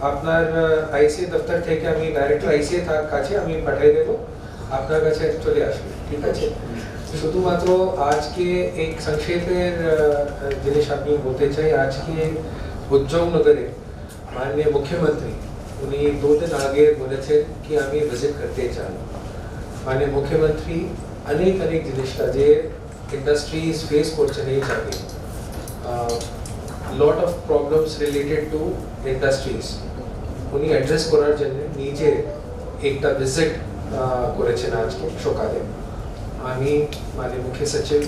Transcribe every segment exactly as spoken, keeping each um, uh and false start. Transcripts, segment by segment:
আপনার আইসিএ দপ্তর থেকে আমি ডাইরেক্টর আইসিএ কাছে আমি পাঠিয়ে দেবো, আপনার কাছে চলে আসবে, ঠিক আছে? শুধুমাত্র আজকে এক সংক্ষেপের আহ, জিনিস আমি বলতে চাই। আজকে উজ্জয়ন নগরে মাননীয় মুখ্যমন্ত্রী উনি দু দিন আগে বলেছেন কি আমি ভিজিট করতে চান। মানে মুখ্যমন্ত্রী অনেক অনেক জিনিসটা যে ইন্ডাস্ট্রিজ ফেস করছেন এই জায়গায়, lot of problems related to industries, উনি অ্যাড্রেস করার জন্য নিজে একটা ভিজিট করেছেন আজকে সকালে। আমি মানে মুখ্য সচিব,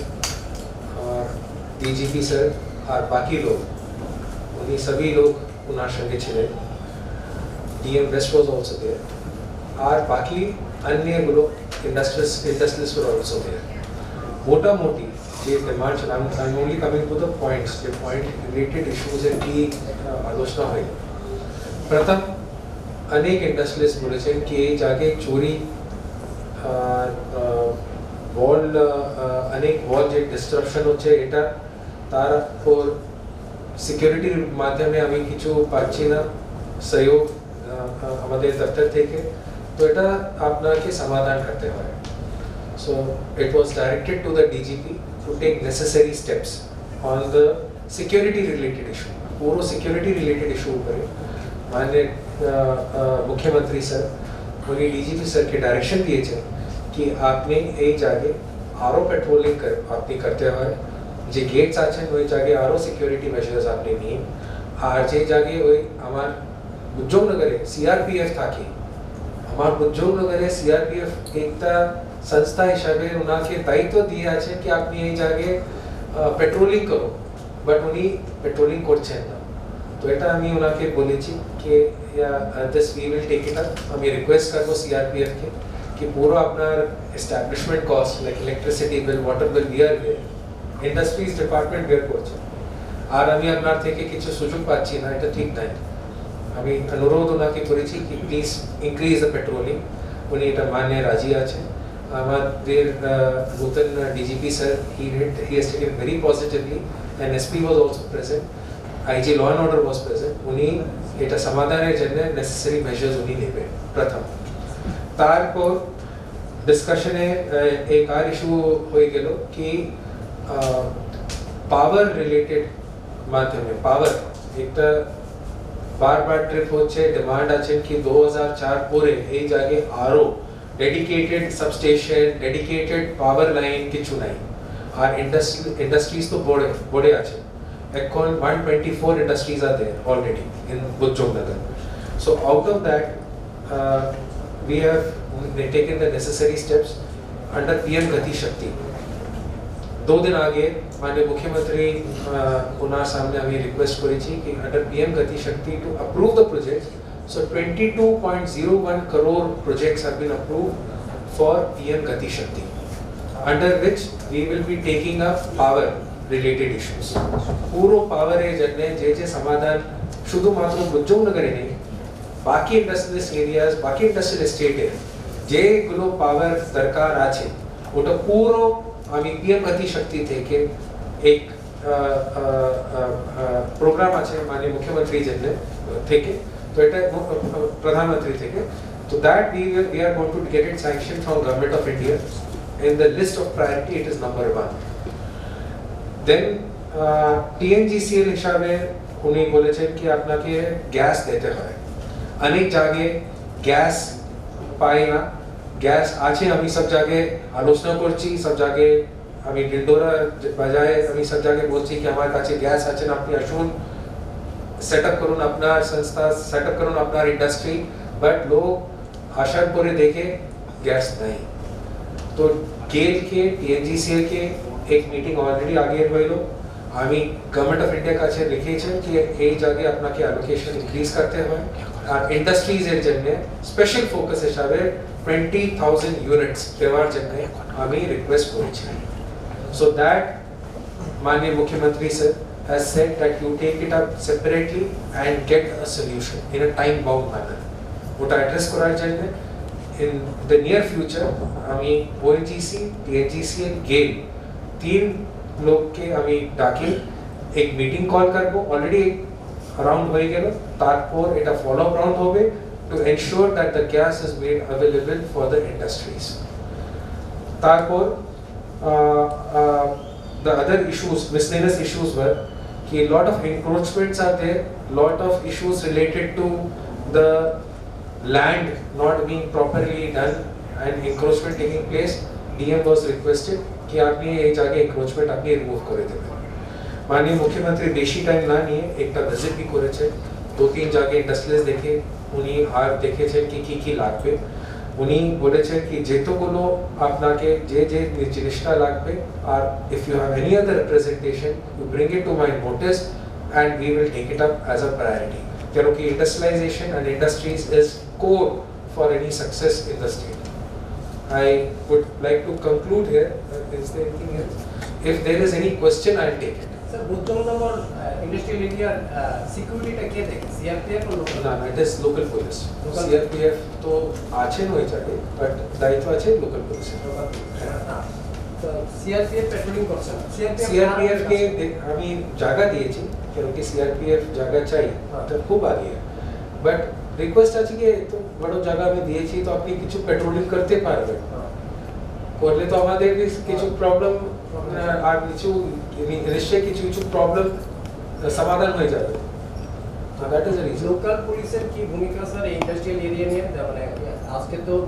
ডিজিপি স্যার আর বাকি লোক, উনি সবই লোক ওনার সঙ্গে ছিলেন। DM West was also there, আর বাকি অন্যগুলো industries industries were also there. মোটামুটি যে demand, I'm only coming to the points, যে পয়েন্ট রিলেটেড ইস্যুজের কি আহ, আলোচনা হয়। প্রথম, অনেক ইন্ডাস্ট্রিজ বলেছেন কি এই জায়গায় চুরি, ওয়াল, অনেক ওয়াল যে ডিস্ট্রাকশন হচ্ছে, এটা তারপর সিকিউরিটির মাধ্যমে আমি কিছু পাচ্ছি না সহযোগ আহ, আমাদের দপ্তর থেকে। তো এটা আপনাকে সমাধান করতে হয়। So it was directed to the D G P to take necessary steps on the security related issue. পুরো সিকিউরিটি রিলেটেড ইস্যু উপরে মানে আহ, আহ, মুখ্যমন্ত্রী স্যার উনি ডিজিপি স্যারকে ডাইরেকশন দিয়েছেন কি আপনি এই জায়গায় আরও পেট্রোলিং কর আপনি করতে হয়। যে গেটস আছেন ওই জায়গায় আরও সিকিউরিটি মেজার্স আপনি নিন। আর যে জায়গায় ওই আমার উজ্জয়ন নগরে সিআরপিএফ থাকে, আমার উজ্জয়ন নগরে সিআরপিএফ একটা সংস্থা হিসাবে ওনাকে দায়িত্ব দিয়ে আছে কি আপনি এই জায়গায় পেট্রোলিং করো, বাট উনি পেট্রোলিং করছেন না। তো এটা আমি ওনাকে বলেছি কি this we will take it up, আমি রিকোয়েস্ট করবো সিআরপিএফ কে কি পুরো আপনার establishment cost, like electricity bill, water bill, বিয়ার বিল, ইন্ডাস্ট্রিজ ডিপার্টমেন্ট বের করছে, আর আমি আপনার থেকে কিছু সুযোগ পাচ্ছি না, এটা ঠিক নাই। আমি অনুরোধ ওনাকে করেছি কি প্লিজ ইনক্রিজ দ্য পেট্রোলিং, উনি এটা মানে রাজি আছেন। আমাদের আহ, নতুন DGP sir, he had he has taken very positively and S P was also present, IG law and order was present। উনি এটা সমাধানের জন্য নেসেসারি মেজার্স উনি নেবেন প্রথম। তারপর ডিসকাশনে এক আর ইস্যু হয়ে গেল কি পাওয়ার রিলেটেড মাধ্যমে পাওয়ার একটা বারবার ট্রিপ হচ্ছে, ডিমান্ড আছে কি দু হাজার চার পরে এই জায়গায় আরও ডেডিকেটেড সাবস্টেশন, ডেডিকেটেড পাওয়ার লাইন কিছু নাই। আর ইন্ডাস্ট্রি ইন্ডাস্ট্রিজ তো বড়ে বড়ে আছে, এখন one twenty four industries are there already in Bujjongnagar. So out of that, uh, we have taken the necessary steps under P M Gati Shakti. দু দিন আগে মাননীয় মুখ্যমন্ত্রী আহ, ওনার সামনে আমি রিকোয়েস্ট করেছি কি under P M Gati Shakti to approve the project. So twenty two point zero one crore projects have been approved for P M Gati Shakti, under which we will be taking up power related issues. পুরো পাওয়ারের জন্য যে যে সমাধান শুধুমাত্র বুজ্জংনগরে নেই, বাকি ইন্ডাস্ট্রিয়াল এরিয়াস, বাকি ইন্ডাস্ট্রিয়াল এস্টেটে যেগুলো পাওয়ার দরকার আছে, ওটা পুরো আমি পিএম গতি শক্তি থেকে এক প্রোগ্রাম আছে, মানে মুখ্যমন্ত্রী জন্য থেকে, তো এটা মু- প্রধানমন্ত্রী থেকে। So that we will, we are going to get it sanctioned from Government of India. In the list of priority, it is number one. Then TNGCL হিসাবে উনি বলেছেন কি আপনাকে গ্যাস দিতে হয়। অনেক জায়গায় গ্যাস পাই না, গ্যাস আছে, আমি সব জায়গায় আলোচনা করছি, সব জায়গায় আমি ডিন্ডোরা বাজায়, আমি সব জায়গায় বলছি কি আমার কাছে গ্যাস আছে না, আপনি আসুন, সেট আপ করুন আপনার সংস্থা, সেট আপ করুন আপনার ইন্ডাস্ট্রি। বাট লোক আসার পরে দেখে গ্যাস নেই। তো গেলকে টিএনজিসিএলকে এক মিটিং অলরেডি আগে হইল। আমি গভর্নমেন্ট অফ ইন্ডিয়ার কাছে লিখেছেন কি এই জায়গায় আপনাকে অ্যালোকেশন ইনক্রিজ করতে হয়, আর ইন্ডাস্ট্রিজের জন্য স্পেশাল ফোকাস হিসাবে টোয়েন্টি থাউজেন্ড ইউনিটস দেওয়ার জন্য আমি রিকোয়েস্ট করেছি। So that মাননীয় মুখ্যমন্ত্রী sir has said that you take it up separately and get a solution in a time bound manner. ওটা অ্যাড্রেস করার জন্য in the near future আমি ওএনজিসি, টিএনজিসিএল, গেল তিন লোককে আমি ডাকি এক মিটিং কল করবো। অলরেডি রাউন্ড হয়ে গেল, তারপর এটা ফলো আপ রাউন্ড হবে, to ensure that the gas is made available for the industries. তারপর the other issues, miscellaneous issues were कि lot of encroachments are there, lot of issues related to the land not being properly done and encroachment taking place. DM was requested कि আপনি এই জায়গায় এনক্রোচমেন্ট আপনি রিমুভ করে দেবেন। মাননীয় মুখ্যমন্ত্রী বেশি টাইম না নিয়ে একটা ভিজিট भी করেছে, দু তিন জায়গায় ইন্ডাস্ট্রিজ দেখে উনি আর দেখেছেন কি কি কি লাগবে। উনি বলেছেন কি যেতগুলো আপনাকে যে যে জিনিসটা লাগবে, আর if you have any other representation, you bring it to my notice and we will take it up as a priority. क्योंकि industrialization and industries is core for any success in the state. I would like to conclude here. Is there anything else? If there is any question, I'll take it. Sir, বুদ্ধং নম্বর ইন্ডাস্ট্রিয়াল এরিয়ার সিকিউরিটিটা কে দেখে? সিআরপিএফ না লোকাল? না, না, it is local police. Local. CRPF তো আছে নয় জায়গায়, বাট দায়িত্ব আছে লোকাল পুলিশের। Local police. হ্যাঁ। তো সিআরপিএফ পেট্রোলিং করছে না। সিআরপিএফ সিআরপিএফ কে দে- আমি জায়গা দিয়েছি, क्योंकि সিআরপিএফ জায়গা চাই, হ্যাঁ। তো খুব আগে। বাট রিকোয়েস্ট আছে কি একটু বড় জায়গা আমি দিয়েছি, তো আপনি কিছু পেট্রোলিং করতে পারবেন। হ্যাঁ। করলে তো আমাদের কি কিছু প্রবলেম আর কিছু নি- নিশ্চয়ই কিছু কিছু প্রবলেম সমাধান হয়ে যাবে। তো that is the reason. Local পুলিশের কি ভূমিকা স্যার এই ইন্ডাস্ট্রিয়াল এরিয়া নিয়ে? মানে আজকে তো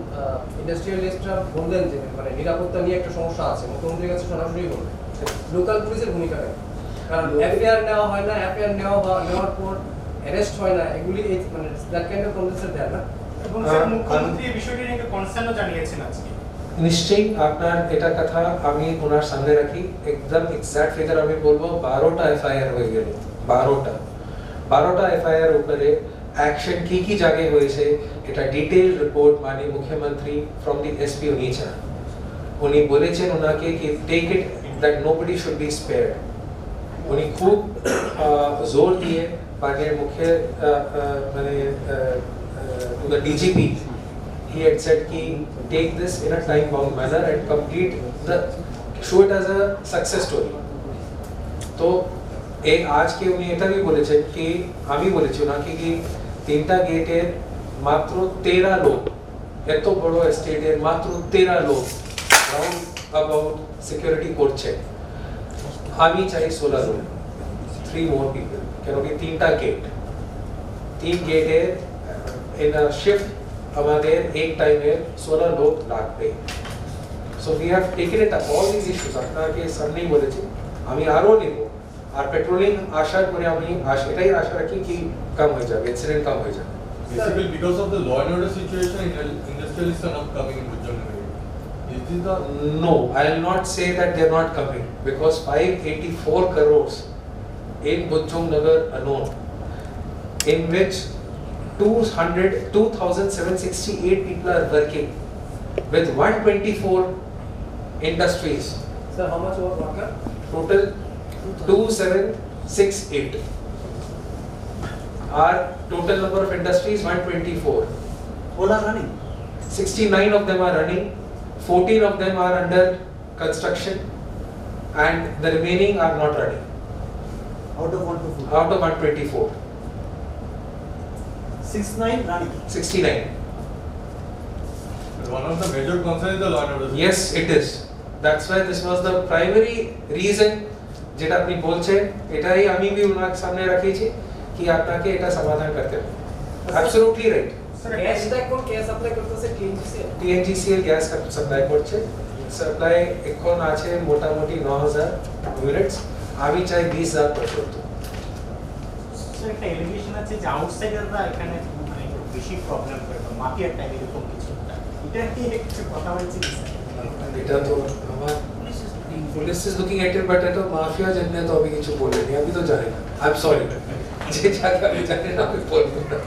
ইন্ডাস্ট্রিয়ালিস্টরা বললেন যে মানে নিরাপত্তা নিয়ে একটা সমস্যা আছে, মুখ্যমন্ত্রীর কাছে সরাসরি বললেন। লোকাল পুলিশের ভূমিকা নেই, কারণ লোকাল এফআইআর নেওয়া হয় না, এফআইআর নেওয়া হয়, নেওয়ার পর অ্যারেস্ট হয় না, এগুলি এই মানে দ্যাট কাইন্ড অফ কমপ্লেন্টস দেয় না। এবং স্যার, আহ, মুখ্যমন্ত্রী এই বিষয়টি নিয়ে একটা কনসার্নও জানিয়েছেন আজকে। নিশ্চয়ই আপনার এটা কথা আমি ওনার সামনে রাখি, একদম এক্স্যাক্ট ফিগার আমি বলবো, বারোটা এফআইআর হয়ে গেল, বারোটা। বারোটা এফআইআর উপরে অ্যাকশন কি কি জায়গায় হয়েছে, এটা ডিটেইল রিপোর্ট মাননীয় মুখ্যমন্ত্রী ফ্রম দি এসপি উনি চান। উনি বলেছেন ওনাকে কি take it that nobody should be spared. উনি খুব আহ, জোর দিয়ে মাননীয় মুখ্য আহ, আহ, মানে to the DGP, he had said কি take this in a time bound manner and complete the show it as a success story. তো এই আজকে উনি এটা भी বলেছেন কি আমি বলেছি ওনাকে কি তিনটা গেটের মাত্র তেরা লোক, এত বড় এস্টেটের মাত্র তেরা লোক রাউন্ড অ্যাবাউট সিকিউরিটি করছে। আমি চাই ষোলো লোক, থ্রি মোর পিপল, কেন কি তিনটা গেট, তিন গেটের ইন আ শিফট আমাদের এক টাইমে ষোলো লোক লাগবে। So we have taken it up, all these issues আপনাকে সামনেই বলেছি, আমি আরও নেব। আর পেট্রোলিং আশা করি আমি আশ- এটাই আশা রাখি কি কম হয়ে যাবে, ইনসিডেন্ট কম হয়ে যাবে। Basically, because of the law and order situation, indul- industrialists are not coming in Bujjong Nagar. Is this the No, I will not say that they are not coming because five eighty four crores in Bujjong Nagar alone, in which two hundred, two thousand seven sixty eight people are working with one twenty four industries. Sir, how much work worker? Total two seven six eight. Our total number of industries one twenty four. All are running? Sixty nine of them are running, fourteen of them are under construction, and the remaining are not running. Out of one twenty four? Out of one twenty four. Six nine running? Sixty nine. One of the major concern is the law and order. Yes, it is. That's why this was the primary reason যেটা আপনি বলছেন, এটাই আমি भी ওনার সামনে রাখিয়েছি কি আপনাকে এটা সমাধান করতে হবে। Absolutely right. স্যার, গ্যাসটা এখন কে সাপ্লাই করতেছে? টিএনজিসিএল? টিএনজিসিএল গ্যাস সাপ্লাই করছে। সাপ্লাই এখন আছে মোটামুটি ন হাজার ইউনিটস, আমি চাই বিশ হাজার পর্যন্ত। স্যার, একটা এলিগেশন আছে যে আউটসাইডাররা এখানে মানে একটু বেশি প্রবলেম করে বা মাফিয়া টাইপ এরকম কিছু একটা, এটা নিয়ে কিছু কথা হয়েছে কি স্যার? এটা তো আমার পুলিশ ইজ লুকিং এট ইট, বাট এটা মাফিয়া জন্য তো আমি কিছু বলিনি, আমি তো জানি না। I am sorry. যে জায়গা আমি জানি না, আমি বলবো না।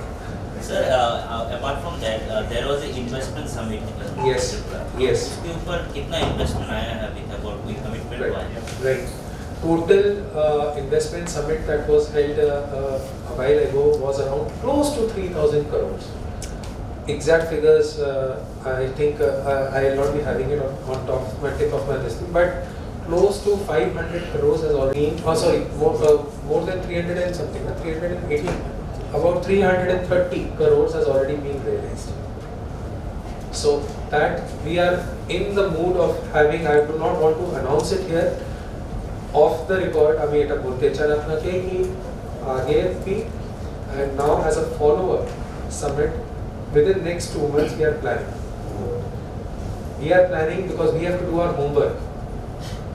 Sir, uh, uh, apart from that, uh, there was a investment summit in Yes, Tripura. Yes. उसके ऊपर कितना इन्वेस्टमेंट आया है अभी तक और कोई कमिटमेंट हुआ है? Right. Total uh, investment summit that was held uh, uh, a while ago was around close to three thousand crores. Exact figures, uh, I think uh, I I will not be having it on, on top of my tip of my this thing, but Close to five hundred crores has already, oh, sorry, more, uh, more than three hundred and something, uh, three hundred eighty, about three hundred thirty crores has already been realized. So that we are in the mood of having, I do not want to announce it here, off the record, আমি এটা বলতে চাই আপনাকে কি আগে কি, and now as a follow-up summit, within next two months we are planning. We are planning because we have to do our homework,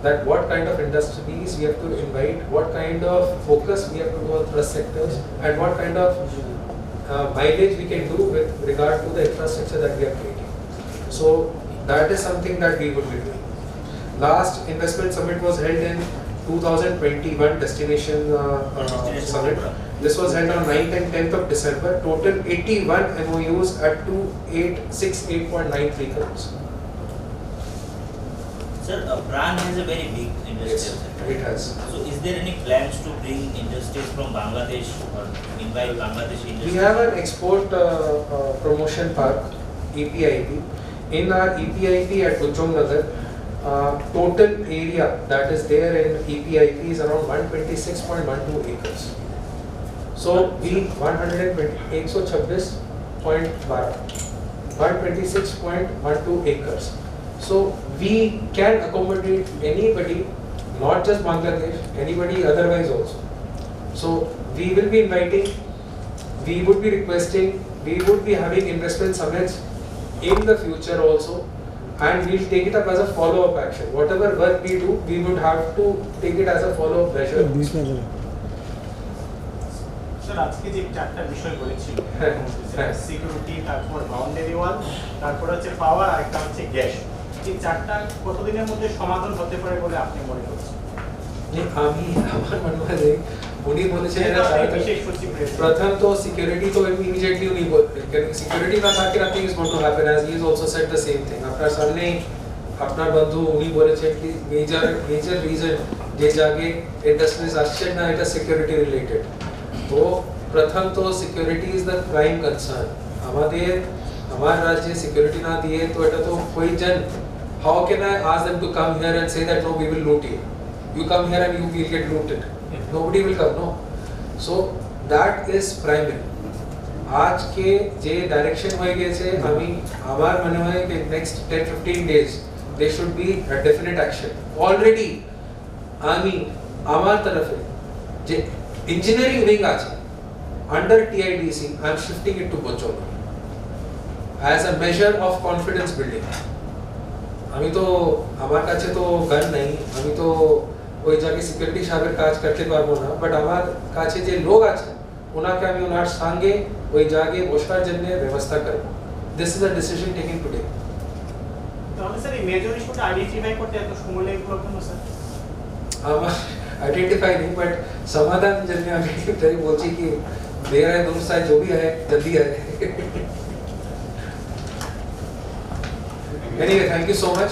that what kind of industries we have to invite, what kind of focus we have to do on thrust sectors, and what kind of uh, mileage we can do with regard to the infrastructure that we are creating. So that is something that we would be doing. Last investment summit was held in two thousand twenty-one destination, uh, uh, Destination summit. Program. This was held on ninth and tenth of December. Total eighty-one M O Us at two eight six eight point nine three crores. Sir, uh, Pran has a very big industrial Yes, sector. It has. So, is there any plans to bring industries from Bangladesh or invite Bangladesh industries? We have an export uh, uh, promotion park, E P I P. In our E P I P at Bojong Nagar, uh, total area that is there in E P I P is around one twenty-six point one two acres. So we one hundred twenty, एक सौ छब्बीस point बारह, one twenty-six point one two acres. So we can accommodate anybody, not just Bangladesh, anybody otherwise also. So we will be inviting, we would be requesting, we would be having investment summits in the future also, and we'll take it up as a follow-up action. Whatever work we do, we would have to take it as a follow-up measure. Sir, আজকে যে চারটা বিষয় বলেছিল, হ্যাঁ, হ্যাঁ। সিকিউরিটি, তারপর boundary wall, তারপর হচ্ছে পাওয়ার, আর একটা হচ্ছে গ্যাস। এই চারটা কতদিনের মধ্যে সমাধান হতে পারে বলে আপনি মনে করছেন? যে আমি, আমার মনে হয় যে উনি বলেছেন যেহেতু এটা আপনি তাড়াতাড়ি। বিশেষ সচিব রয়েছেন। প্রথম তো সিকিউরিটি তো ইমিডিয়েটলি উনি বলবেন, কারণ সিকিউরিটি না থাকে, nothing is going to happen, as he has also said the same thing. আপনার সামনে আপনার বন্ধু উনি বলেছেন কি মেজর মেজর রিজন যে জায়গায় ইন্ডাস্ট্রিজ আসছে না, এটা সিকিউরিটি রিলেটেড। তো প্রথম তো security is the prime concern. আমাদের আমার রাজ্যে সিকিউরিটি না দিয়ে তো এটা তো প্রয়োজন। How can I ask them to come here and say that no, we will loot you? You come here and you will get looted. Nobody will come, no? So that is primary. আজকে যে ডাইরেকশন হয়ে গেছে, আমি আমার মনে হয় যে next ten fifteen days there should be a definite action. Already আমি আমার তরফে যে ইঞ্জিনিয়ারিং উইং আছে under T I D C, I am shifting it to Bojong as a measure of confidence building. আমি তো আমার কাছে তো গান নেই, আমি তো ওই জায়গায় সিকিউরিটি সাহেবের কাজ করতে পারবো না, বাট আমার কাছে যে লোক আছে ওনাকে আমি ওনার সঙ্গে ওই জায়গায় বসার জন্য ব্যবস্থা করব। This is a decision taken today. তাহলে স্যার, এই মেজর ইস্যুটা আইডেন্টিফাই করতে এত সময় লেগে গেল কেন স্যার? আমার আইডেন্টিফাই নেই, বাট সমাধান জন্য আমি এটাই বলছি কি मेरा दोनों साइड जो भी है, जल्दी आए। Anyway, thank you so much.